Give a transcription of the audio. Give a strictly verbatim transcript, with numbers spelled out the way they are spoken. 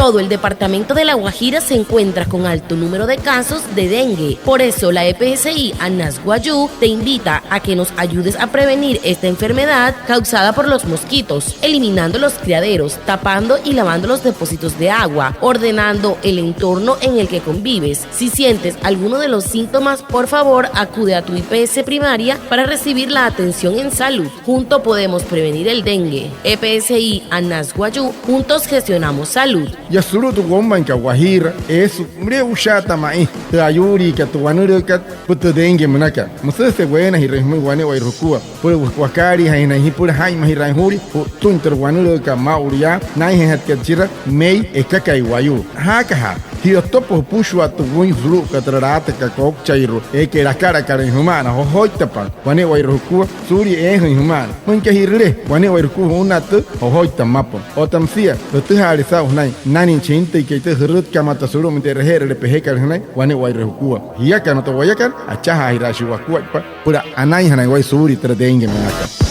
Todo el departamento de La Guajira se encuentra con alto número de casos de dengue. Por eso, la E P S I Anas Wayuu te invita a que nos ayudes a prevenir esta enfermedad causada por los mosquitos, eliminando los criaderos, tapando y lavando los depósitos de agua, ordenando el entorno en el que convives. Si sientes alguno de los síntomas, por favor, acude a tu I P S primaria para recibir la atención en salud. Juntos podemos prevenir el dengue. E P S I Anas Wayuu, juntos gestionamos salud. Yaa sulu'u tü woumainkat Wajiira, eesü müle'ushaata ma'i tü ayuuliikat, tü wanülüükat süpüla tü dengue münakat. Müsüjese weenajirüin jümüin wane'ewaire jukua süpüla wakaaliijainjanain jia, süpüla jaa'inmajiraain juulia ju'ttüin türa wanülüükat maa'ulu yaa naa'injeejatkat chira mei ekakai wayuu. Jaakaja, ji'yottopa jüpüshua tü wüin sulu'ukat türa laatakat koukchairua eekai lakalakalüin jüma'ana, jojoittapa wane'ewaire jukua suulia eejüin jüma'ana. Müin aka ji'rüle wane'ewaire jukua ju'unaa tü jojoitta mmapa'a. Otta müsia jütüjaale saa'u jünain nanain chi jintüikai tü jürütka'a mata sulu'umüin tü e'reje'erüle pejekat jünain wane'ewaire jukua. Jiakana otta wayakana, achajaajiraashii wakuaippa süpüla anainjanain waya suulia türa dengue münakat.